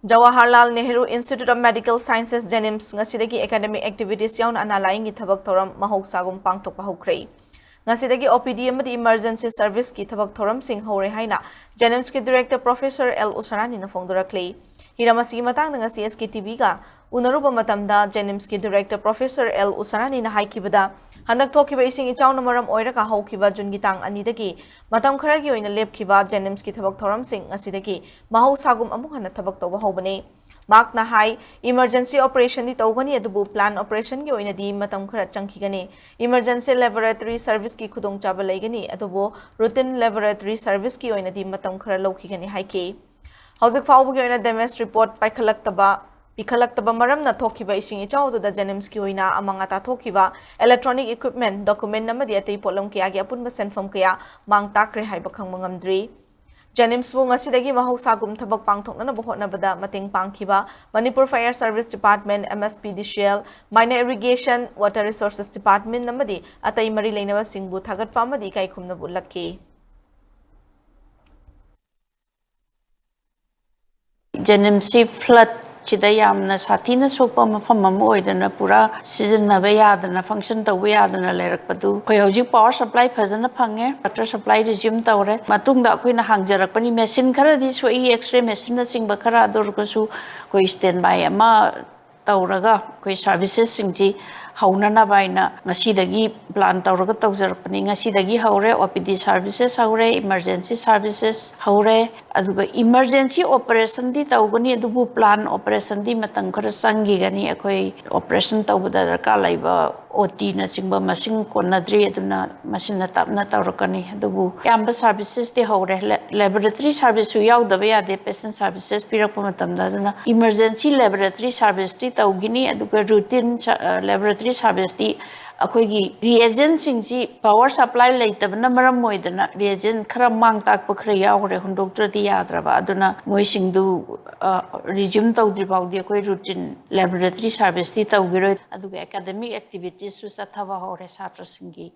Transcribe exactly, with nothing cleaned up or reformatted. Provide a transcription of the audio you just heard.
Jawaharlal Nehru Institute of Medical Sciences, JNIMS, ꯉꯁꯤꯗꯒꯤ academic activities ꯌꯥꯎꯅ ꯑꯅꯥ ꯂꯥꯏꯌꯦꯡꯒꯤ ꯊꯕꯛ ꯊꯧꯔꯝ ꯃꯍꯧꯁꯥꯒꯨꯝ ꯄꯥꯡꯊꯣꯛꯄ ꯍꯧꯈ꯭ꯔꯦ꯫ ꯉꯁꯤꯗꯒꯤ OPD ꯑꯃꯗꯤ emergency serviceꯀꯤ ꯊꯕꯛ ꯊꯧꯔꯝꯁꯤꯡ ꯍꯧꯔꯦ ꯍꯥꯏꯅ JNIMSꯀꯤ director Professor L ꯎꯁꯥꯔꯥꯅꯤꯅ ꯐꯣꯡꯗꯣꯔꯛꯂꯤ꯫ ꯍꯤꯔꯝ ꯑꯁꯤꯒꯤ ꯃꯇꯥꯡꯗ ꯉꯁꯤ SKTVꯒ ꯎꯅꯔꯨꯕ ꯃꯇꯝꯗ JNIMSꯀꯤ director Professor L ꯎꯁꯥꯔꯥꯅꯤꯅ ꯍꯥꯏꯈꯤꯕꯗ, ꯍꯟꯗꯛ ꯊꯣꯛꯈꯤꯕ ꯏꯁꯤꯡ ꯏꯆꯥꯎꯅ ꯃꯔꯝ ꯑꯣꯏꯔꯒ ꯍꯧꯈꯤꯕ ꯖꯨꯟꯒꯤ ꯇꯥꯡ ꯑꯅꯤꯗꯒꯤ ꯃꯇꯝ ꯈꯔꯒꯤ ꯑꯣꯏꯅ ꯂꯦꯞꯈꯤꯕ JNIMSꯀꯤ ꯊꯕꯛ ꯊꯧꯔꯝꯁꯤꯡ ꯉꯁꯤꯗꯒꯤ ꯃꯍꯧꯁꯥꯒꯨꯝ ꯑꯃꯨꯛ ꯍꯟꯅ ꯊꯕꯛ ꯇꯧꯕ ꯍꯧꯕꯅꯤ꯫ ꯃꯍꯥꯛꯅ ꯍꯥꯏ, emergency operationꯗꯤ ꯇꯧꯒꯅꯤ, ꯑꯗꯨꯕꯨ plan operationꯒꯤ ꯑꯣꯏꯅꯗꯤ ꯃꯇꯝ ꯈꯔ ꯆꯪꯈꯤꯒꯅꯤ꯫ Emergency laboratory serviceꯀꯤ ꯈꯨꯗꯣꯡꯆꯥꯕ ꯂꯩꯒꯅꯤ, ꯑꯗꯨꯕꯨ routine laboratory serviceꯀꯤ ꯑꯣꯏꯅꯗꯤ ꯃꯇꯝ ꯈꯔ ꯂꯧꯈꯤꯒꯅꯤ ꯍꯥꯏꯈꯤ꯫ ꯍꯧꯖꯤꯛ ꯐꯥꯎꯕꯒꯤ ꯑꯣꯏꯅ damage report ꯄꯥꯏꯈꯠꯂꯛꯇꯕ, ꯄꯤꯈꯠꯂꯛꯇꯕ ꯃꯔꯝꯅ ꯊꯣꯛꯈꯤꯕ ꯏꯁꯤꯡ ꯏꯆꯥꯎ ꯑꯗꯨꯗ JNIMSꯀꯤ ꯑꯣꯏꯅ ꯑꯃꯥꯡ ꯑꯇꯥ ꯊꯣꯛꯈꯤꯕ electronic equipment, document ꯑꯃꯗꯤ ꯑꯇꯩ ꯄꯣꯠꯂꯝ ꯀꯌꯥꯒꯤ ꯑꯄꯨꯟꯕ ꯁꯦꯟꯐꯝ ꯀꯌꯥ ꯃꯥꯡ ꯇꯥꯛꯈ꯭ꯔꯦ ꯍꯥꯏꯕ ꯈꯪꯕ ꯉꯝꯗ꯭ꯔꯤ꯫ JNIMSꯄꯨ ꯉꯁꯤꯗꯒꯤ ꯃꯍꯧꯁꯥꯒꯨꯝ ꯊꯕꯛ ꯄꯥꯡꯊꯣꯛꯅꯅꯕ ꯍꯣꯠꯅꯕꯗ ꯃꯇꯦꯡ ꯄꯥꯡꯈꯤꯕ Manipur Fire Service Department, MSPDCL, Minor Irrigation, Water Resources Department ꯑꯃꯗꯤ ꯑꯇꯩ ꯃꯔꯤ ꯂꯩꯅꯕꯁꯤꯡꯕꯨ ꯊꯥꯒꯠꯄ ꯑꯃꯗꯤ ꯏꯀꯥꯏ ꯈꯨꯝꯅꯕ ꯎꯠꯂꯛꯈꯤ꯫ JNIMSꯁꯤ floodꯁꯤꯗ ꯌꯥꯝꯅ ꯁꯥꯊꯤꯅ ꯁꯣꯛꯄ ꯃꯐꯝ ꯑꯃ ꯑꯣꯏꯗꯅ ꯄꯨꯔꯥ ꯁꯤꯖꯤꯟꯅꯕ ꯌꯥꯗꯅ, function ꯇꯧꯕ ꯌꯥꯗꯅ ꯂꯩꯔꯛꯄꯗꯨ ꯑꯩꯈꯣꯏ ꯍꯧꯖꯤꯛ power supply ꯐꯖꯅ ꯐꯪꯉꯦ, water supply resume ꯇꯧꯔꯦ꯫ ꯃꯇꯨꯡꯗ ꯑꯩꯈꯣꯏꯅ ꯍꯥꯡꯖꯔꯛꯄꯅꯤ, machine ꯈꯔꯗꯤ ꯁꯣꯛꯏ, X-ray machineꯅꯆꯤꯡꯕ ꯈꯔ, ꯑꯗꯨ ꯑꯣꯏꯔꯒꯁꯨ ꯑꯩꯈꯣꯏ standby ꯑꯃ ꯇꯧꯔꯒ ꯑꯩꯈꯣꯏ servicesꯁꯤꯡꯁꯤ ꯍꯧꯅꯅꯕ ꯍꯥꯏꯅ ꯉꯁꯤꯗꯒꯤ plan ꯇꯧꯔꯒ ꯇꯧꯖꯔꯛꯄꯅꯤ꯫ ꯉꯁꯤꯗꯒꯤ ꯍꯧꯔꯦ, OPD services ꯍꯧꯔꯦ, emergency services ꯍꯧꯔꯦ, ꯑꯗꯨꯒ emergency operationꯗꯤ ꯇꯧꯒꯅꯤ, ꯑꯗꯨꯕꯨ plan operationꯗꯤ ꯃꯇꯝ ꯈꯔ ꯆꯪꯈꯤꯒꯅꯤ꯫ ꯑꯩꯈꯣꯏ operation ꯇꯧꯕꯗ ꯗꯔꯀꯥꯔ ꯂꯩꯕ OTꯅꯆꯤꯡꯕ ꯃꯁꯤꯡ ꯀꯣꯟꯅꯗ꯭ꯔꯤ, ꯑꯗꯨꯅ ꯃꯁꯤꯅ ꯇꯞꯅ ꯇꯧꯔꯛꯀꯅꯤ꯫ ꯑꯗꯨꯕꯨ ꯑꯌꯥꯝꯕ servicesꯇꯤ ꯍꯧꯔꯦ꯫ ꯂꯦ-, laboratory serviceꯁꯨ ꯌꯥꯎꯗꯕ ꯌꯥꯗꯦ, patient services ꯄꯤꯔꯛꯄ ꯃꯇꯝꯗ꯫ ꯑꯗꯨꯅ emergency laboratory serviceꯇꯤ ꯇꯧꯈꯤꯅꯤ, ꯑꯗꯨꯒ routine ꯁ-, ꯑ, laboratory serviceꯇꯤ ꯑꯩꯈꯣꯏꯒꯤ reagentꯁꯤꯡꯁꯤ power supply ꯂꯩꯇꯕꯅ ꯃꯔꯝ ꯑꯣꯏꯗꯅ reagent ꯈꯔ ꯃꯥꯡ ꯇꯥꯛꯄ ꯈꯔ ꯌꯥꯎꯈ꯭ꯔꯦ, ꯍꯨꯟꯗꯣꯛꯇ꯭ꯔꯗꯤ ꯌꯥꯗ꯭ꯔꯕ꯫ ꯑꯗꯨꯅ ꯃꯣꯏꯁꯤꯡꯗꯨ, ꯑ, resume ꯇꯧꯗ꯭ꯔꯤ ꯐꯥꯎꯗꯤ ꯑꯩꯈꯣꯏ routine laboratory serviceꯇꯤ ꯇꯧꯈꯤꯔꯣꯏ꯫ ꯑꯗꯨꯒ academic activitiesꯁꯨ ꯆꯠꯊꯕ ꯍꯧꯔꯦ ꯁꯥꯇ꯭ꯔꯁꯤꯡꯒꯤ꯫